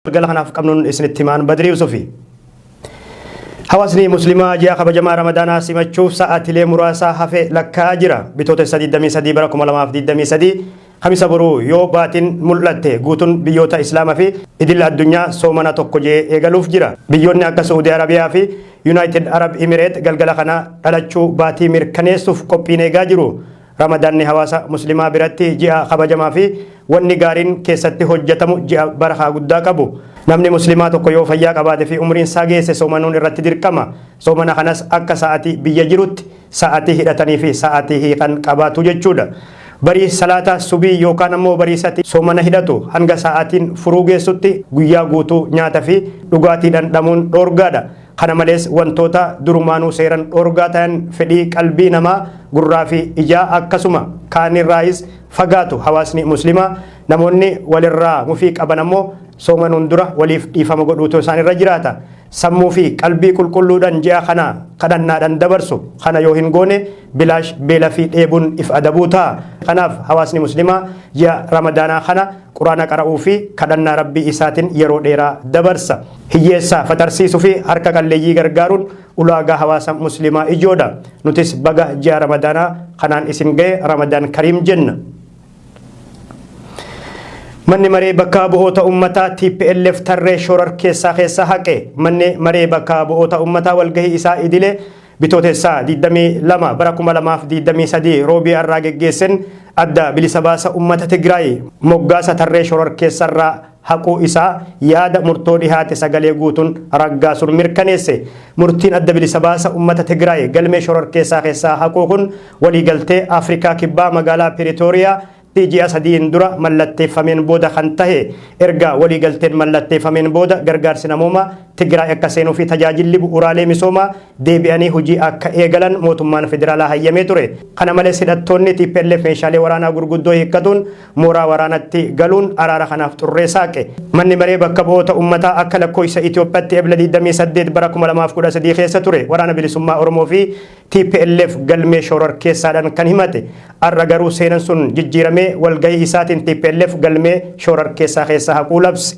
Galgala kanaaf qabnuun isinitti himaan Badrii Yusufi. Hawaasni Muslimaa ji'a kabajamaa Ramadaanaa simachuuf sa'aatilee muraasa hafe lakkaa'aa jira. Bitootessa 23 bara 2023 Kamisa boruu yoo baatiin mul'atte guutuun biyyoota Islaamaa fi idil addunyaa soomana tokko jee eegaluuf jira. Biyyoonni akka Su'uudii Arabiyaa fi Yunaayitid Arab Imireet galgala kana dhalachuu baatii mirkaneessuuf qophiin eegaa jiru. Ramadaanni hawaasa Muslimaa biratti ji'a kabajamaa fi wanni gaariin keessatti hojjatamu ji'a barakaa guddaa qabu. Namni Muslimaa tokko yoo fayyaa qabaate fi umriin isaa geesse soomanuun irratti dirqama. Soomana kanas akka sa'atii biyya jirutti sa'atii hidhatanii fi sa'atii hiikan qabaatu jechuudha. Barii salaata subii yookaan ammoo bariisati soomana hidhatu hanga sa'atiin furuu geessutti guyyaa guutuu nyaata fi dhugaatii dhandhamuun dhoorgaadha. Kana malees wantoota durumaanuu seeran dhoorgaa tayan fedhii qalbii namaa, gurraa fi ijaa akkasuma kaanirraayis fagaatu hawaasni Muslimaa. Namoonni walirraa mufii qaban ammoo soomanuun dura waliif dhiifama godhuutu isaanirra jiraata. Sammuu fi qalbii qulqulluudhan ji'a kana kadhannaadhan dabarsu. Kana yoo hin goone bilaash beela fi dheebuun if adabuu ta'a. Kanaaf hawaasni Muslimaa ji'a Ramadaanaa kana Qur'aana qara'uu fi kadhannaa Rabbii isaatin yeroo dheeraa dabarsa. Hiyyeessa faxarsiisuu fi harka qalleeyyii gargaaruun ulaagaa hawaasa Muslimaa ijoodha. Nutis baga ji'a Ramadaanaa kanaan isin gahe Ramadaan Kariim jenna. Manni maree bakka bu'oota ummataa TPLF tarree shororkeessaa keessaa haqe. Manni maree bakka bu'oota ummataa walgahii isaa idilee Bitootessa 22 bara 2023 Roobii har'aa geggeessen Adda Bilisa Baasa Ummata Tigraay moggaasa tarree shororkeessarraa haquu isaa yaada murtoo dhihaate sagalee guutuun raggaasuun mirkaneesse. Murtiin Adda Bilisa Baasa Ummata Tigraay galmee shororkeessaa keessaa haquu kun waliigaltee Afrikaa Kibbaa magaalaa Piritooriyaa tti ji'a sadiin dura mallatteeffameen booda kan tahe. Erga waliigalteen mallatteeffameen booda gargaarsi namoomaa Tigraay akka seenuu fi tajaajilli bu'uuraalee misoomaa deebi'anii hojii akka eegalan mootummaan federaalaa hayyamee ture. Kana malees hidhattoonni tplf meeshaalee waraanaa gurguddoo hiikkatuun mooraa waraanatti galuun araara kanaaf xurree saaqe. Manni Maree Bakka Bu'oota Ummataa akka lakkooysa Itoophiyatti Ebla 28 bara 2013 keessa ture Waraana Bilisummaa Oromoo fi Tplf galmee shoorarkeessaadhan kan himate. Ar'a garuu seenan sun jijjiiramee walgahii isaatiin tplf galmee shoorarkeessaa keessaa haquu labse.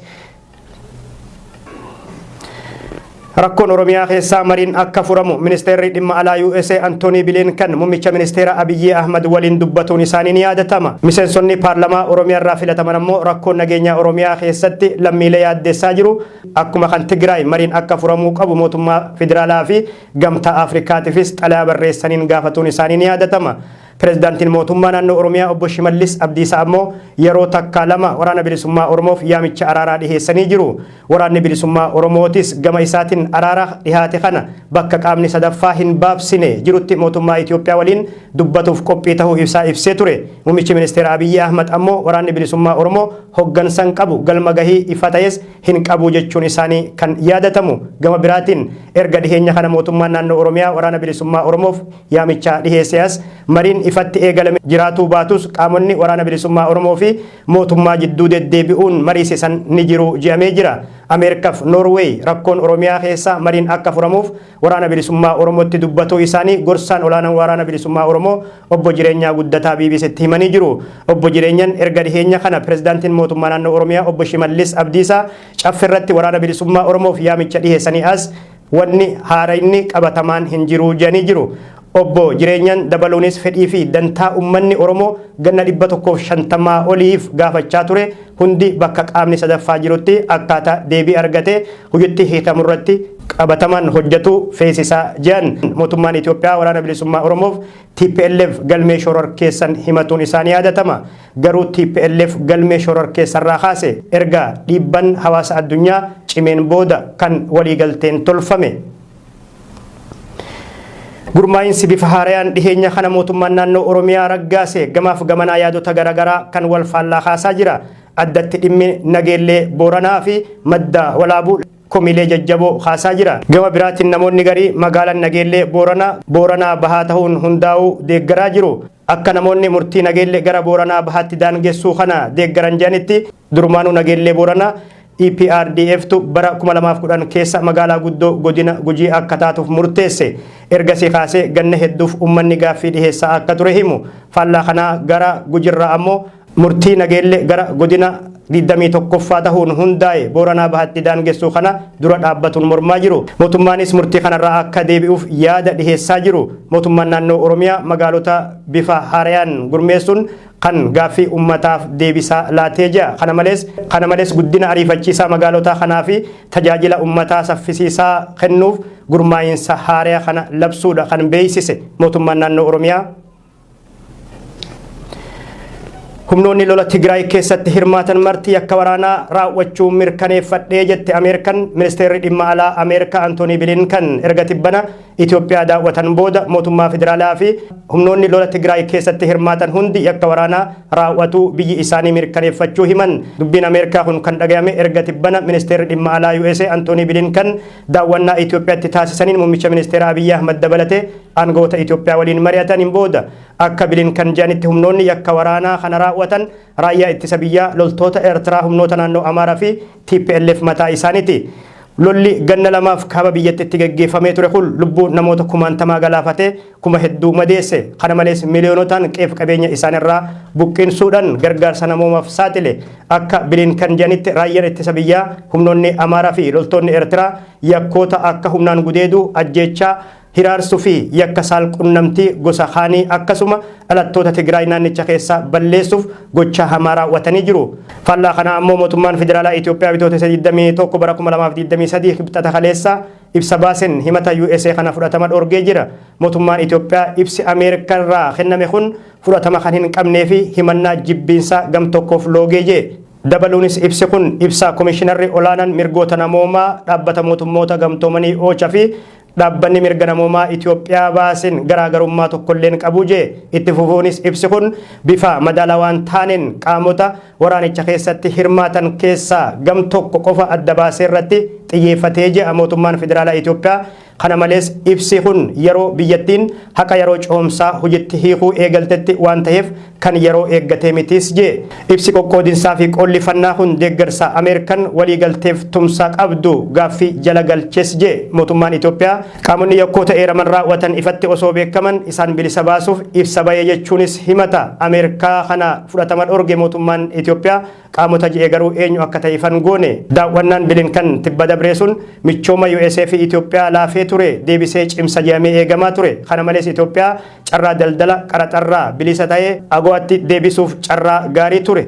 Rakkoon Oromiyaa keessaa mariin akka furamu Ministeerri Dhimma Alaa usa Antoonii Biliinkan Mummicha Ministeera Abiyyii Ahmad waliin dubbatuun isaanii ni yaadatama. Miseensonni paarlamaa Oromiyaarraa filataman ammoo rakkoon nageenyaa Oromiyaa keessatti lammiilee yaaddessaa jiru akkuma kan Tigraay mariin akka furamuu qabu mootummaa Federaalaa fi Gamtaa Afrikaatifis xalayaa barreessaniin gaafatuun isaanii ni yaadatama. Pirezidaantiin Mootummaa Naannoo Oromiyaa Obbo Shimallis Abdiisaa ammoo yeroo takkaa lama Waraana Bilisummaa Oromoof yaamicha araaraa dhiheessanii jiru. Waraanni Bilisummaa Oromootis gama isaatiin araara dhihaate kana bakka qaamni sadaffaa hin baabsine jirutti mootummaa Itoophiyaa waliin dubbatuuf qophii tahuu isaa ibsee ture. Muummichi Ministeera Abiyyi Ahmad ammoo Waraanni Bilisummaa Oromoo hoggansa hin qabu, galma gahii ifa tahes hin qabu jechuun isaanii kan yaadatamu. Gama biraatiin erga dhiheenya kana mootummaan naannoo Oromiyaa Waraana Bilisummaa Oromoof yaamicha dhiheessee as mariin ifatti eegalame jiraatuu baatus qaamonni Waraana Bilisummaa Oromoo fi mootummaa jidduu deddeebi'uun mariisisan ni jiru je'amee jira. Ameerikaf Noorweey rakkoon Oromiyaa keessaa mariin akka furamuuf Waraana Bilisummaa Oromootti dubbatuu isaanii gorsaan olaanan Waraana Bilisummaa Oromoo Obbo Jireenyaa Guddataa BBCtti himanii jiru. Obbo Jireenyan erga dhiheenya kana Pirezidaantiin Mootummaa Naannoo Oromiyaa Obbo Shimallis Abdiisaa Cafferratti Waraana Bilisummaa Oromoof yaamicha dhiheessanii as wanni haarayni qabatamaan hin jiru jedhanii jiru. Obbo Jireenyan dabaluunis fedhii fi dantaa ummanni Oromoo ganna 150 oliif gaafachaa ture hundi bakka qaamni sadaffaa jirutti akkaataa deebii argatee hujitti hiikamurratti qabatamaan hojjatuu feesisa jedhan. Mootummaan Itoophiyaa Waraana Bilisummaa Oromoof tplf galmee shororkeessan himatuun isaa ni yaadatama. Garuu tplf galmee shororkeessarraa kaase erga dhiibban hawaasa addunyaa cimeen booda kan waliigalteen tolfame. Gurmaa'insi bifa haarayaan dhiheenya kana mootummaan naannoo Oromiyaa raggaase gamaaf gamanaa yaadota garagaraa kan wal faallaa kaasaa jira. Addatti dhimmi Nageellee Booranaa fi Madda Walaabuu komiilee jajjaboo kaasaa jira. Gama biraatiin namoonni garii magaalaan Nageellee Booranaa Booranaa Bahaa tahuun hundaa'uu deeggaraa jiru. Akka namoonni murtii Nageelle gara Booranaa Bahaatti daangessuu kana deeggaran jedhanitti durumaanuu Nageellee Booranaa EPRDFtu bara 2010 keessa magaalaa guddoo godina Gujii akka taatuuf murteesse. Ergasii kaasee ganna hedduuf ummanni gaaffii dhiheessaa akka ture himu. Faallaa kanaa gara Gujirraa ammoo Murtii Nageellee gara godina 21ffaa tahuun hundaa'e Booranaa Bahatti daangessuu kana dura dhaabbatuun mormaa jiru. Mootummaanis murtii kanarraa akka deebi'uuf yaada dhiheessaa jiru. Mootummaan naannoo Oromiyaa magaalota bifa haarayaan gurmeessuun kan gaaffii ummataaf deebisaa laatee jira. Kana malees guddina ariifachiisaa magaalotaa kanaa fi tajaajila ummataa saffisiisaa kennuuf gurmaa'insa haaraya kana labsuudha kan beeksise mootummaan naannoo Oromiyaa. Humnoonni lola Tigraay keessatti hirmaatan marti yakka waraanaa raawwachuu mirkaneeffadhee jette Ameerikan. Ministeerri dhimma alaa Ameerikaa Antoonii Bilinkan erga tibbana Itoophiyaa daawwatan booda, mootummaa federaalaa fi humnoonni lola Tigraay keessatti hirmaatan hundi yakka waraanaa raawwatuu biyyi isaanii mirkaneeffachuu himan. Dubbiin Ameerikaa kun kan dhagayame erga tibbana ministeerri dhimma alaa USA Antoonii Bilinkan daawwannaa Itoophiyaatti taasisaniin muummicha ministeera Abiyyi Ahmad dabalatee aangawoota Itoophiyaa waliin mari'ataniin booda. Akka Bilinkan jedhanitti, humnoonni yakka waraanaa kana raawwatan raayyaa ittisa biyyaa, loltoota Eertiraa, humnoota naannoo Amaaraa fi TPLF mataa isaaniiti. Lolli ganna 2f kaaba biyyattitti geggeeffamee ture kun lubbuu namoota kumaantamaa galaafatee kuma hedduu madeesse. Kana malees miliyoonotaan qeef qabeenya isaanirraa buqqinsuudhaan gargaarsa namoomaaf saaxile. Akka Bilinkan jedhanitti, raayyaan ittisa biyyaa, humnoonni Amaaraa fi loltoonni Eertiraa yakkoota akka humnaan gudeeduu, ajjeechaa, hiraarsuu fi yakka saalqunnamtii gosa kaanii, akkasuma dhalattoota Tigraay naannicha keessaa balleessuuf gochaa hamaa raawwatanii jiru. Faallaa kanaa ammoo mootummaan federaalaa Itoophiyaa Bitootessa 21 bara 2023, Kibxata kaleessa, ibsa baaseen himata USA kana fudhatama dhoorgee jira. Mootummaan Itoophiyaa ibsi Ameerikaa irraa kenname kun fudhatama kan hin qabnee fi himannaa jibbiinsaa gam tokkoof loogee jee. Dabaluunis ibsi kun ibsa komishinarri olaanaan mirgoota namoomaa dhaabbata mootummoota gamtoomanii OCHA fi dhaabbanni mirga namoomaa Itoophiyaa baasin garaagarummaa tokkolleen qabu jee. Itti fufuunis ibsi kun bifa madaalawaan taaneen qaamota waraanicha keessatti hirmaatan keessaa gam tokko qofa adda baasee irratti xiyyeeffatee jedha mootummaan federaalaa Itoophiyaa. Kana malees ibsi kun yeroo biyyattiin haqa yeroo ce'umsaa hojitti hiikuu eegaltetti waan ta'eef kan yeroo eeggatee mitis jee. Ibsi qoqqoodinsaa fi qoollifannaa kun deeggarsa Ameerikan waliigalteef tumsa qabdu gaaffii jala galches jee mootummaan Itoophiyaa. Qaamonni yakkoota eeraman raawwatan ifatti osoo beekaman isaan bilisa baasuuf ibsa bahee jechuunis himata Ameerikaa kana fudhatama dhorge mootummaan Itoophiyaa. Qaamota je'e garuu eenyu akka ta'e ifan goone. Daawwannaan Bilinkan tibba dabree sun michooma USA fi Itoophiyaa laafee ture deebisee cimsa jedhamee eegamaa ture. Kana malees Itoophiyaa carraa daldala qaraxarraa bilisa ta'ee AGOAtti deebisuuf carraa gaarii ture.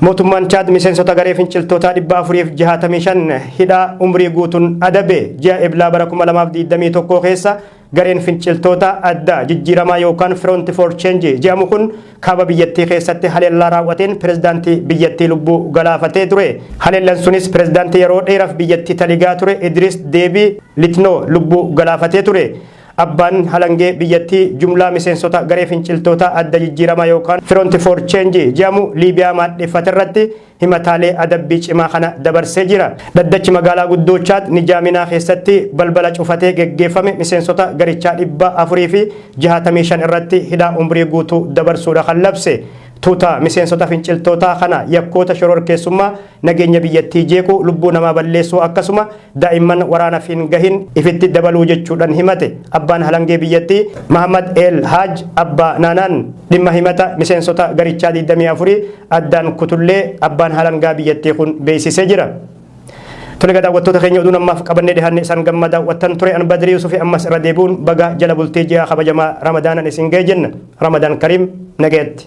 Mootummaan Chaad miseensota garee finciltootaa 465 hidhaa umrii guutuun adabe. Ji'a Eblaa bara 2021 keessa gareen finciltoota adda jijjiiramaa yookaan Front for Change jedhamu kun kaaba biyyattii keessatti haleellaa raawwateen pirezidaantii biyyattii lubbuu galaafatee ture. Haleellaan sunis pirezidaantii yeroo dheeraaf biyyattii taligaa ture Idris Deebii Litnoo lubbuu galaafatee ture. Abbaan halangee biyyattii jumlaa miseensota garee finciltoota adda jijjiiramaa yookaan Front for Change jedhamu Liibiyaa maadheffate irratti himataalee adabbii cimaa kana dabarsee jira. Dhaddachi magaalaa guddoo Chaad Nijaaminaa keessatti balbala cufatee geggeeffame miseensota garichaa 465 irratti hidhaa umrii guutuu dabarsuudha kan labse. Tuuta miseensota finciltootaa kana yakkoota shororkeessummaa, nageenya biyyattii jeequu, lubbuu namaa balleessuu, akkasuma daa'imman waraanaaf hin gahin ifitti dabaluu jechuudhaan himate. Abbaan halangee biyyattii Mahamad El Haaj Abbaa Naanaan dhimma himata miseensota garichaa 24 addaan kutullee abbaan halangaa biyyattii kun beeksisee jira. Tole, daawwattoota keenya, oduun ammaaf qabannee dhiyaanne isaan gamma daawwattan ture. An Badrii Yusufi ammas irra deebi'uun baga jala bultii ji'a kabajamaa Ramadaanan isin ga'e jenna. Ramadaan Kariim, nagayetti.